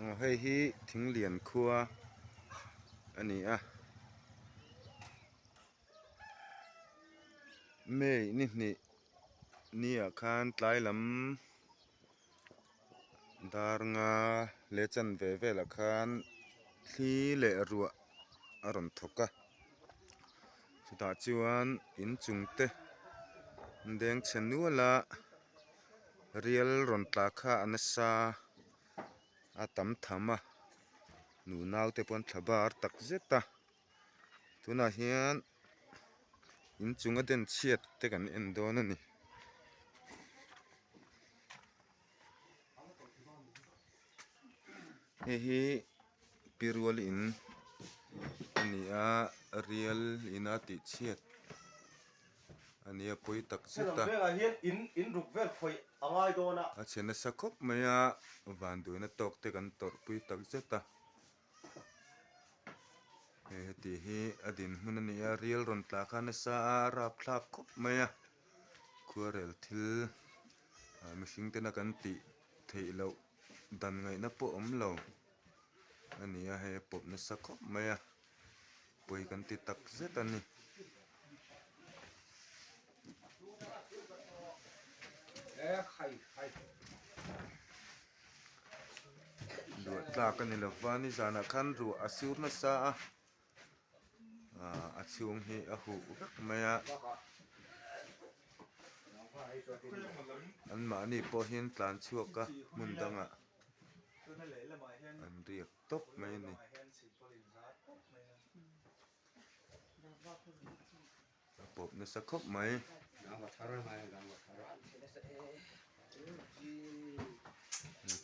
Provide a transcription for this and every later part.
Aw hei hi thinglian khua a ni a May ni hnih ni ah khan tlai lam dar nga leh chanve velah khan thli leh ruah a rawn thawk a chutah chuan inchung te an deng chhe nual a rial rawn tla kha a nasa a tam tham a nu nau te pawh an thla bar tak zet a tunah hian inchung a den chhiat te kan en dawn a ni. Hei hi pi rual in a ni a rial ina tih chhiat a nia pawi tak zet a a chhe nasa khawp mai a vanduaina tawk te kan tawrh pui tak zet a hei heti hi a dinhmun a ni a rial rawn tla kha nasa a rapthlak khawp mai a khuarel thil ah mihring tena kan tih theih loh dan ngaihna pawh awm lo a ni a hei a pawp nasa khawp mai a pawi kan ti tak zet a ni. Luah tlak a ni lova nizanah khan ruah a sur nasa a a chhung hi a huh vek mai a anmahni pawh hian tlan chhuak a hmun dangah an riak tawp mai a ni. A pawp nasa khawp mai.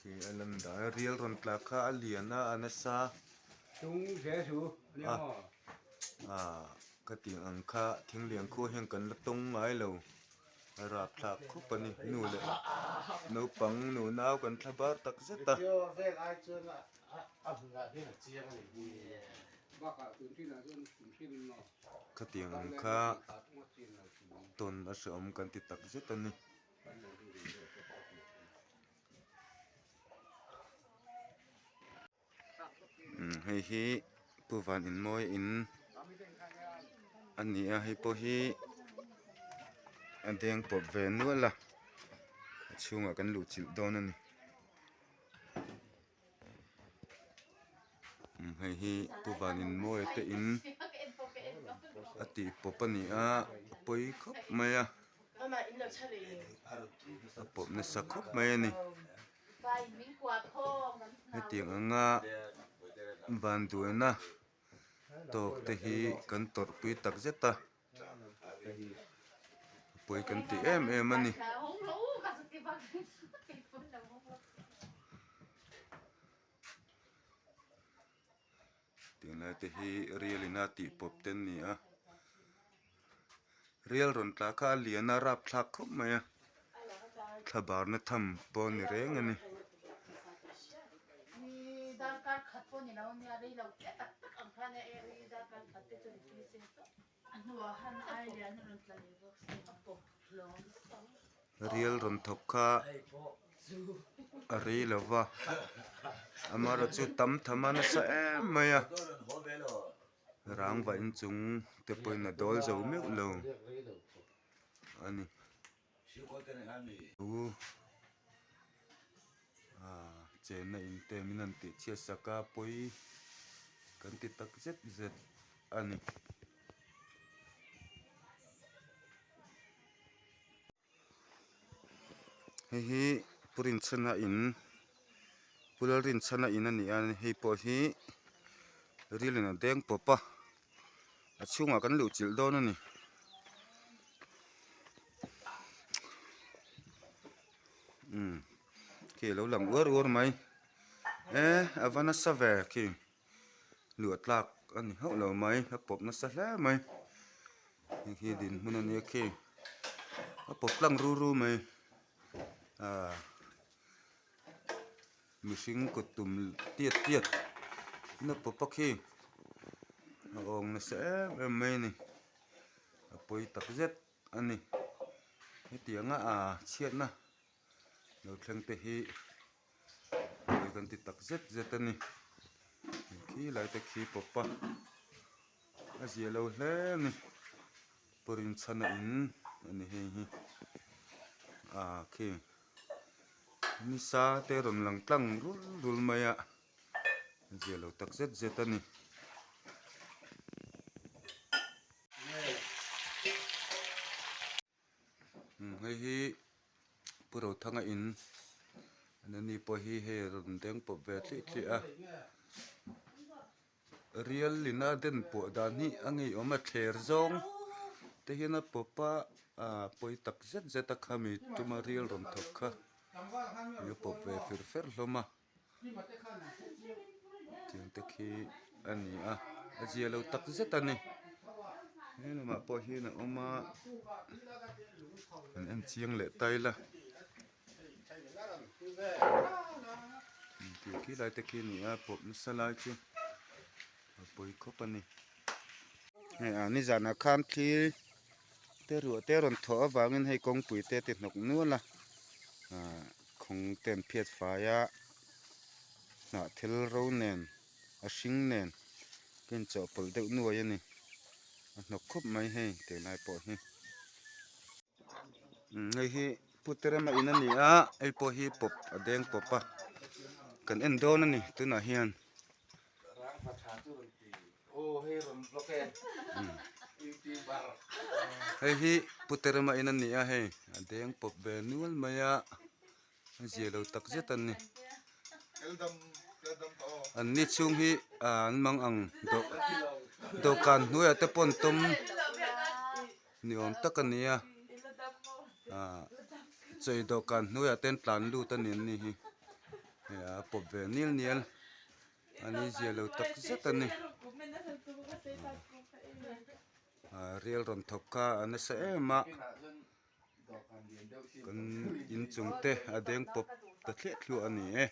Khi a lan dan a rial rawn tla kha a lian a a nasa a ah khatiang ang kha thinglian khua hian kan la tawng ngai lo a rapthlak khawp a ni nu leh naupang nu nau kan thla bar tak zet a. Khatiang ang kha tawn a hrehawm kan ti tak zet a ni. Hei hi Pu Van Inmawi in a ni a hei pawh hi a deng pawp ve nual a a chhungah kan luh chilh dawn a ni. Hei hi Pu Vaninmawia te in a tih pawp a ni a a pawi khawp mai a a pawp nasa khawp mai a ni hetiang anga vanduaina tawk te hi kan tawrhpui tak zet a. Pawi kan ti em em a ni. Tunlai te hi rial ina tih pawp te an ni a rial rawn tla kha a lian a rapthlak khawp mai a thla barna tham pawh a ni reng a ni. Rial rawn thawk kha a rei lo va amaherawh chu tam tham a nasa em mai a rangva inchung te pawhin a dawl zo meuh lo a ni. Aaa chenna in te min han tih chhiat sak a pawi kan ti tak zet zet a ni. Hei hi Pu Rinchhana in Pu Lalrinchhana in a ni a hei pawh hi ril in a deng pawp a a chhungah kan luh chilh dawn a ni. Umm khi alo lang uar uar mai e a va nasa ve khi luah tlak a ni hauh lo mai a pawp nasa hle mai hei hi dinhmun a nia khi a pawp tlang ru ru mai ah mihring kut tum tiat tiat in a pawp a khi a awng nasa em em mai a ni a pawi tak zet. a ni hetianga aa chhiatna lo thleng te hi pawi. kan ti tak zet zet a ni. Khi lai te khi pawp a, a zia lo hle a ni. Pawrin chhana in a ni hei hi ah khi nisa te rawn lang tlang rul rul mai a, a zia lo tak zet zet a ni. Hei hi Pu Rothanga in ani pawh hi hei a rawn deng pawp ve thlih thlih a rial in a den pawh dan hi a ngeiawm a thler zawng te hian a pawp a ah pawi tak zet zet a khami tuma rial rawn thawk kha a pawp ve fir fer hlawm a. Tiang te khi a ni a a zia lo tak zet a ni he lamah pawh hian a awm a kan en chiang leh ta ila tih khi lai te khi a ni a pawp nasa lai chu a pawi khawp a ni hei a nizanah khan thli te ruah te rawn thawh avangin hei kawngpui te a ti hnawk nual a ah. Khawng te an phiat fai a, hnah thil ro nen a hring nen ka inchawhpawlh deuh nuai a ni, a hnawk khawp mai hei tunlai pawh hi. Umm hei hi Pu Terema in a ni a, hei pawh hi pawp a deng pawp a, kan en dawn a ni tunah hian. Hei hi Pu Terema in a ni a hei a deng pawp ve nual mai a a zia lo tak zet a ni an ni chhung hi an mang ang dawh dawhkan hnuaiah te pawh an tawm ni awm tak a ni a ah chei dawhkan hnuaiah te an tlan lut a ni an ni hi hei a pawp ve nil nial. A ni zia lo tak zet a ni. Ah rial rawn thawk kha a nasa em a. Kan inchung te a deng pawp ta thliah thluah a ni e.